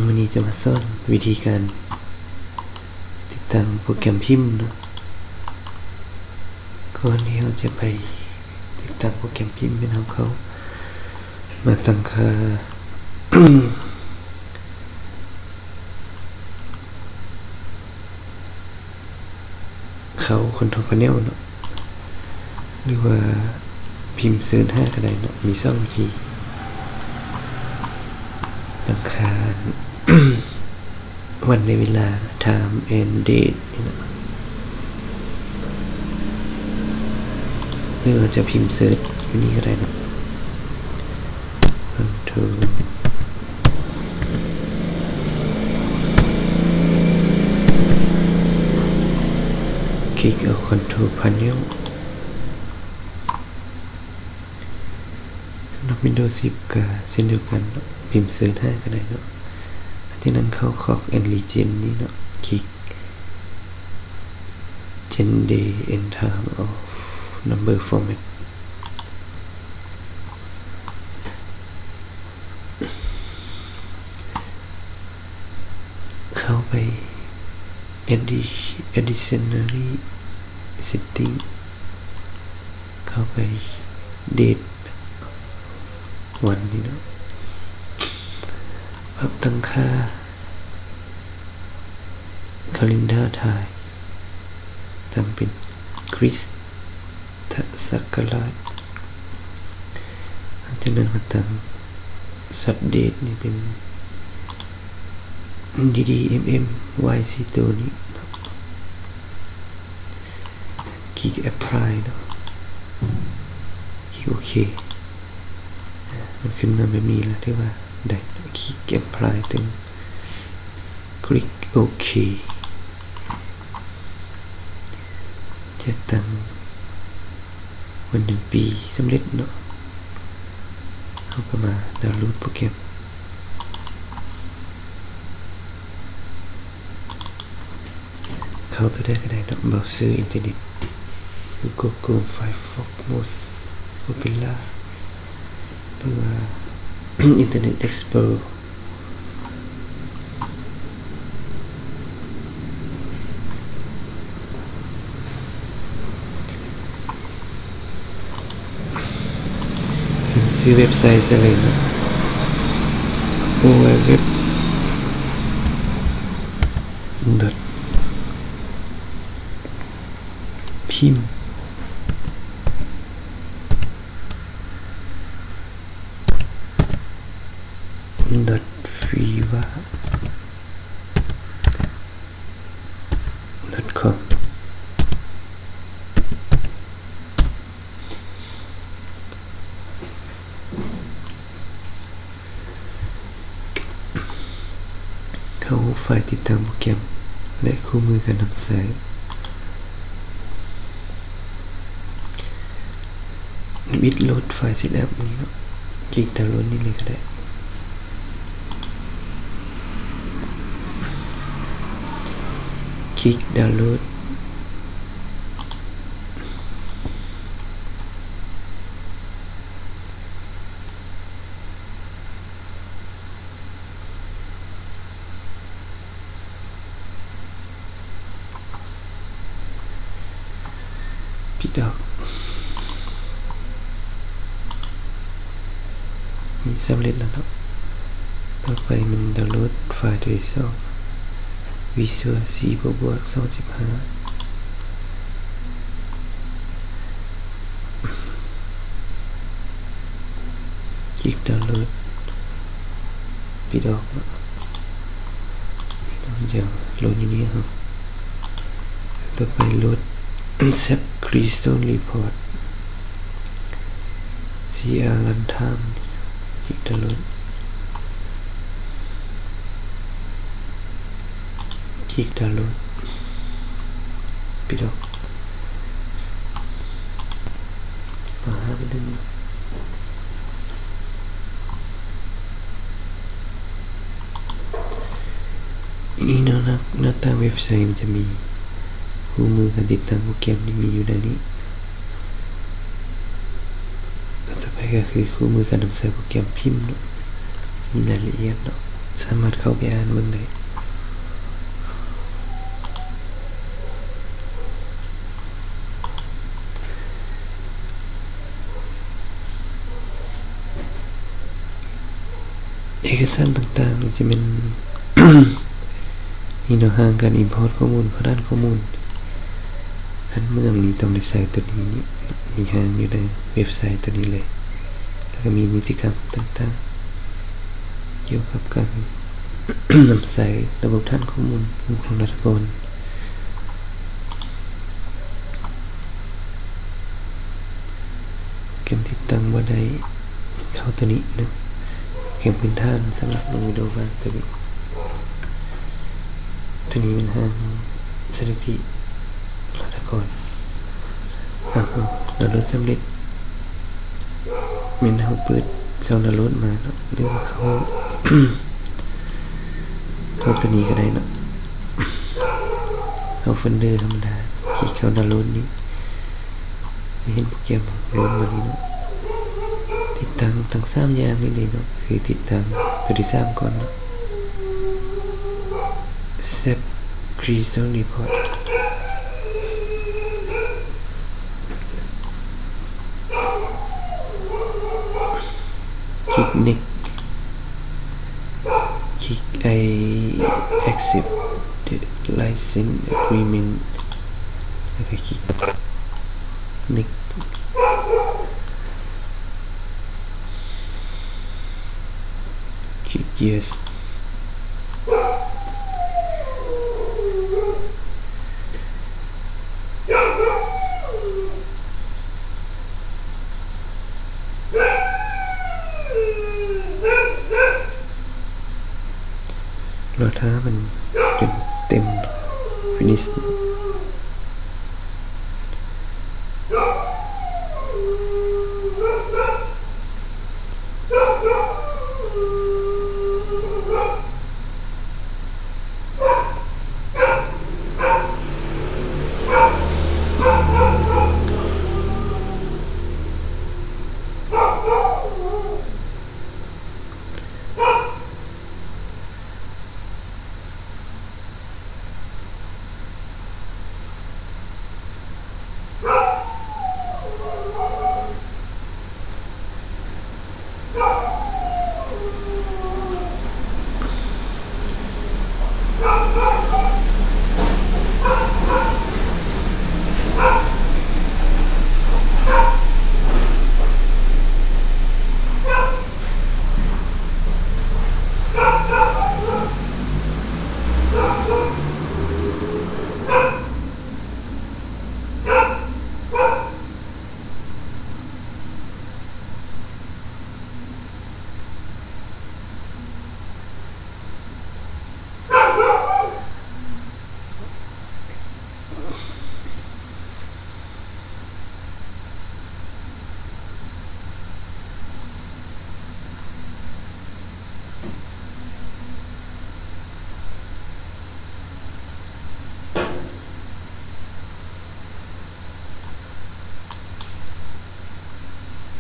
ມື້ນີ້ຈະມາສອນວິທີການຕິດຕັ້ງໂປຣແກຣມພິມເນາະ. ກ່ອນທີ່ເຮົາຈະໄປຕິດຕັ້ງໂປຣແກຣມພິມ ແມ່ນເຮົາເຂົ້າມາຕັ້ງຄ່າ ເຂົ້າ Control Panel ເນາະ ຫຼືວ່າພິມ Search ຫາກໍໄດ້ເນາະ. ມີສອງວິທີ ຕັ້ງຄ່າ ວັນ ໃນເວລາ Time and Date ນີ້ເນາະ ຫຼືວ່າຈະພິມ Search ຢູ່ນີ້ກໍໄດ້ເນາະ. Control ຄລິກເອົາ Control Panel. ສຳລັບ Windows ສິບ ກໍເຊັ່ນດຽວກັນເນາະ ພິມ Search ຫາກໍໄດ້ເນາະ. ຈາກນັ້ນເຂົ້າ Clock and Region ນີ້ເນາະ ຄລິກ Change Day and Time of Number Format. ເຂົ້າໄປ Addi- Additionally Setting ເຂົ້າໄປ Date ວັນນີ້ເນາະ. ປັບຕັ້ງຄ່າ Calendar Time ຕັ້ງເປັນ Christ ທະສັກກະລາດ. ຫຼັງຈາກນັ້ນມາຕັ້ງ Start Date ນີ້ເປັນ ດີດີເອັມເອັມ ວາຍ ສີ່ໂຕນີ້ ຄລິກ Apply ເນາະ ຄລິກໂອເຄ. ມັນຂຶ້ນມາແບບນີ້ລະ ຖືວ່າໄດ້ ຄລິກ Apply ຕື່ມ ຄລິກໂອເຄ. ຈັດຕັ້ງວັນເດືອນປີສຳເລັດເນາະ. ເຮົາກໍມາດາວໂຫຼດໂປຣແກຣມ ເຂົ້າຕົວໃດກໍໄດ້ເນາະ ເບົາເຊີອິນເຕີເນັດ Google Chrome, Firefox, Mozilla ຫຼືວ່າ Internet Explorer. ຊື່ເວັບໄຊໃສ່ເລີຍເນາະ www ພິມ .fiverr.com. ເຂົ້າໄຟລ໌ຕິດຕັ້ງໂປຣແກຣມ ແລະ ຄູ່ມືການນຳໃຊ້. ທຳອິດໂຫຼດໄຟລ໌ເຊັດອັບນີ້ເນາະ ຄລິກດາວໂຫຼດນີ້ເລີຍກໍໄດ້ ຄລິກດາວໂຫຼດ. ປິດອອກ. ນີ້ສຳເລັດແລ້ວເນາະ. ຕໍ່ໄປມັນດາວໂຫຼດໄຟລ໌ຕົວທີສອງ Visual C ບວກບວກ ສອງພັນສິບຫ້າ. ຄລິກດາວໂຫຼດ ປິດອອກເນາະ. ດຽວໂຫຼດຢູ່ນີ້ເຮົາ. ຕໍ່ໄປໂຫຼດ SAP Keystone Report CR Runtime. ຄລິກດາວໂຫຼດ ຄລິກດາວໂຫຼດ ປິດອອກ. ນີ້ເນາະ ໜ້າຕ່າງເວັບໄຊມັນຈະມີຄູ່ມືການຕິດຕັ້ງໂປຣແກຣມນີ້ມີຢູ່ໃນນີ້. ຕໍ່ໄປກໍຄືຄູ່ມືການນຳໃຊ້ໂປຣແກຣມພິມເນາະ ມີລາຍລະອຽດເນາະ. ສາມາດເຂົ້າໄປອ່ານເບິ່ງໄດ້. ເອກະສານຕ່າງໆ ຈະແມ່ນ ນີ້ເນາະ, ຮ່າງການອິມພອດຂໍ້ມູນ, ຜ່ານດ່ານຂໍ້ມູນ, ຄັນເມືອງນີ້ຕ້ອງໄດ້ໃຊ້ໂຕນີ້, ມີຮ່າງຢູ່ໃນເວັບໄຊໂຕນີ້ເລີຍ. ແລ້ວກໍມີນິຕິກຳຕ່າງໆ ກ່ຽວກັບການນຳໃຊ້ລະບົບຖານຂໍ້ມູນຂອງລັດຖະກອນ. ໂປຣແກຣມຕິດຕັ້ງບໍ່ໄດ້ ເຂົ້າໂຕນີ້ເນາະ, ໂປຣແກຣມພື້ນຖານສຳລັບລົງວິນໂດວາງໂຕນີ້. ໂຕນີ້ແມ່ນຮ່າງສະຖິຕິລັດຖະກອນ. ເອົາ ດາວໂຫຼດສຳເລັດ. ແມ່ນເຮົາເປີດຊ່ອງດາວໂຫຼດມາເນາະ ຫຼືວ່າເຂົ້າ ເຂົ້າໂຕນີ້ກໍໄດ້ເນາະ, ເຂົ້າໂຟນເດີທຳມະດາ, ຄລິກເຂົ້າດາວໂຫຼດນີ້ ຈະເຫັນໂປຣແກຣມໂຫຼດມານີ້ເນາະ. ຕິດຕັ້ງທັງສາມຢ່າງນີ້ເລີຍເນາະ, ຄືຕິດຕັ້ງໂຕທີສາມກ່ອນເນາະ. ແຊັບ Crystal Report. ຄລິກ Next. ຄລິກ I accept the license agreement ແລ້ວກໍຄລິກ Next. ຄລິກ Yes. ລໍຖ້າມັນຈົນເຕັມ finish.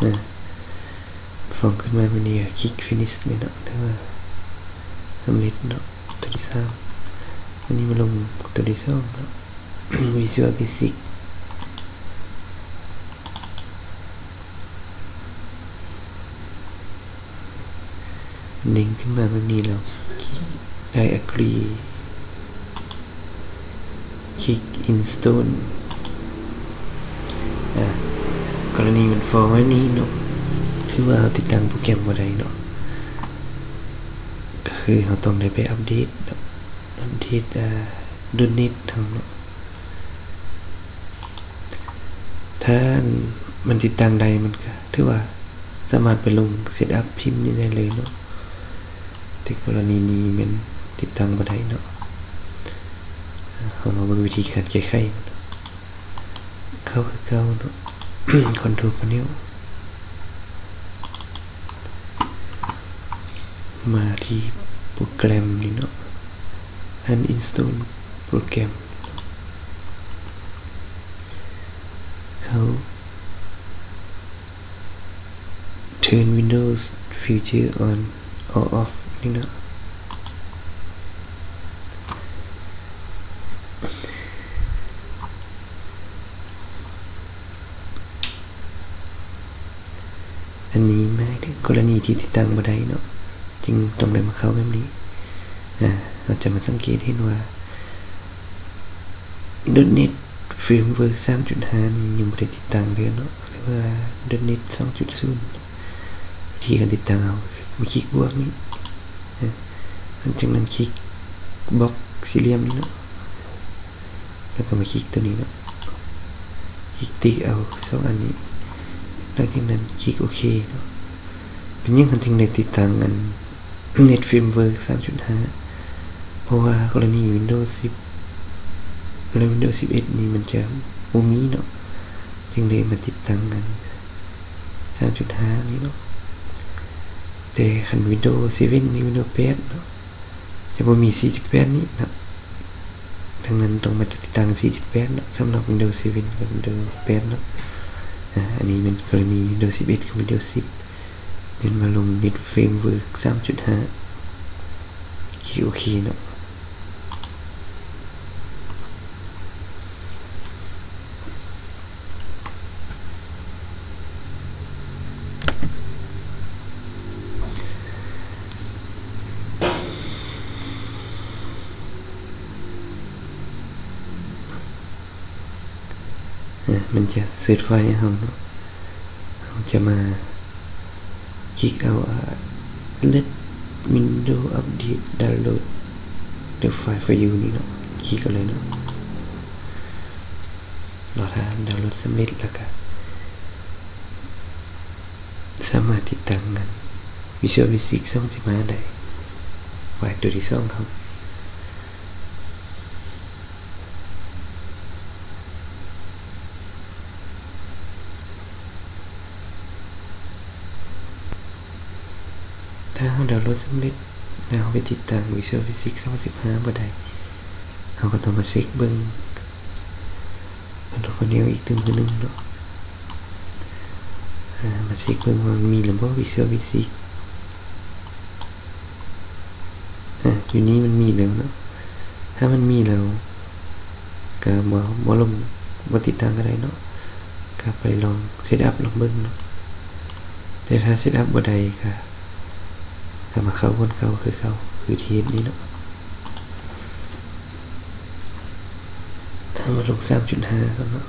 ອາ ຟອງຂຶ້ນມາແບບນີ້ ຄລິກ finish ເລີຍເນາະ, ຖືວ່າສຳເລັດເນາະ ຕົວທີສາມ. ອັນນີ້ມາລົງຕົວທີສອງເນາະ Visual Basic. ເດ້ງຂຶ້ນມາແບບນີ້ແລ້ວ ຄລິກ I agree ຄລິກ install. ອາ ກໍລະນີມັນຟ້ອງແບບນີ້ເນາະ ຄືວ່າເຮົາຕິດຕັ້ງໂປຣແກຣມບໍ່ໄດ້ເນາະ, ກໍຄືເຮົາຕ້ອງໄດ້ໄປອັບເດດເນາະ ອັບເດດ ອາ ໂດເນັດເຮົາເນາະ. ຖ້າມັນຕິດຕັ້ງໄດ້ ມັນກະຖືວ່າສາມາດໄປລົງເຊັດອັບພິມນີ້ໄດ້ເລີຍເນາະ, ແຕ່ກໍລະນີນີ້ແມ່ນຕິດຕັ້ງບໍ່ໄດ້ເນາະ. ເຮົາມາເບິ່ງວິທີການແກ້ໄຂ ເຂົ້າຄືເກົ່າເນາະ ຄອນໂທຣພາເນັວ. ມາທີ່ໂປຣແກຣມນີ້ເນາະ Uninstall Program. ເຂົ້າ Turn Windows Feature On or Off ນີ້ເນາະ. ອັນນີ້ໝາຍເຖິງກໍລະນີທີ່ຕິດຕັ້ງບໍ່ໄດ້ເນາະ ຈຶ່ງຕ້ອງໄດ້ມາເຂົ້າແບບນີ້. ອາ ເຮົາຈະມາສັງເກດເຫັນວ່າ .NET Framework ສາມຈຸດຫ້ານີ້ຍັງບໍ່ໄດ້ຕິດຕັ້ງເທື່ອເນາະ ຫຼືວ່າ .NET ສອງຈຸດສູນ ວິທີການຕິດຕັ້ງ ເຮົາມາຄລິກບວກນີ້ ອາ ຫຼັງຈາກນັ້ນຄລິກບລັອກສີ່ຫຼ່ຽມນີ້ເນາະ ແລ້ວກໍມາຄລິກຕົວນີ້ເນາະ ຄລິກຕິກເອົາສອງອັນນີ້ ຫຼັງຈາກນັ້ນຄລິກໂອເຄເນາະ. ເປັນຫຍັງເຮົາຈຶ່ງໄດ້ຕິດຕັ້ງອັນ .NET Framework ສາມຈຸດຫ້າ ເພາະວ່າກໍລະນີ Windows ສິບ ແລະ Windows ສິບເອັດນີ້ມັນຈະບໍ່ມີເນາະ ຈຶ່ງໄດ້ມາຕິດຕັ້ງອັນ ສາມຈຸດຫ້ານີ້ເນາະ. ແຕ່ຄັນ Windows ເຊເວັນ ຫຼື Windows ແປດເນາະ ຈະບໍ່ມີສີ່ຈຸດແປດນີ້ເນາະ ດັ່ງນັ້ນຕ້ອງມາຕິດຕັ້ງສີ່ຈຸດແປດເນາະ ສຳລັບ Windows ເຊເວັນ ກັບ Windows ແປດເນາະ. ອາ ອັນນີ້ແມ່ນກໍລະນີ Windows ສິບເອັດ ກັບ Windows ສິບ ແມ່ນມາລົງ .NET Framework ສາມຈຸດຫ້າ ຄລິກໂອເຄເນາະ. ອາ ມັນຈະເສີດໄຟລ໌ໃຫ້ເຮົາເນາະ ເຮົາຈະມາ ຄລິກເອົາ ອາ Let Windows Update Download the file for you ນີ້ເນາະ ຄລິກເອົາເລີຍເນາະ. ລໍຖ້າດາວໂຫຼດສຳເລັດ ແລ້ວກະສາມາດຕິດຕັ້ງງານ Visual Basic ສອງຈຸດສິບຫ້າ ໄດ້ ໄຟລ໌ຕົວທີສອງເຮົາ. ຖ້າເຮົາດາວໂຫຼດສຳເລັດ ແລ້ວເຮົາໄປຕິດຕັ້ງ Visual Basic ສອງພັນສິບຫ້າ ບໍ່ໄດ້ ເຮົາກໍຕ້ອງມາເຊັກເບິ່ງ Control Panel ອີກຕື່ມຄືໜຶ່ງເນາະ. ອາ ມາເຊັກເບິ່ງວ່າມັນມີແລ້ວບໍ່ Visual Basic. ອາ ຢູ່ນີ້ມັນມີແລ້ວເນາະ. ຖ້າມັນມີແລ້ວ ກະບໍ່ ບໍ່ລົງ ບໍ່ຕິດຕັ້ງກະໄດ້ເນາະ. ກະໄປລອງເຊັດອັບລອງເບິ່ງເນາະ. ແຕ່ຖ້າເຊັດອັບບໍ່ໄດ້ ກະ ກະມາເຂົ້າບ່ອນເກົ່າຄືເກົ່າ ຄືທີ່ເຮັດນີ້ເນາະ. ເອົາມາລົງ ສາມຈຸດຫ້າ ກ່ອນເນາະ.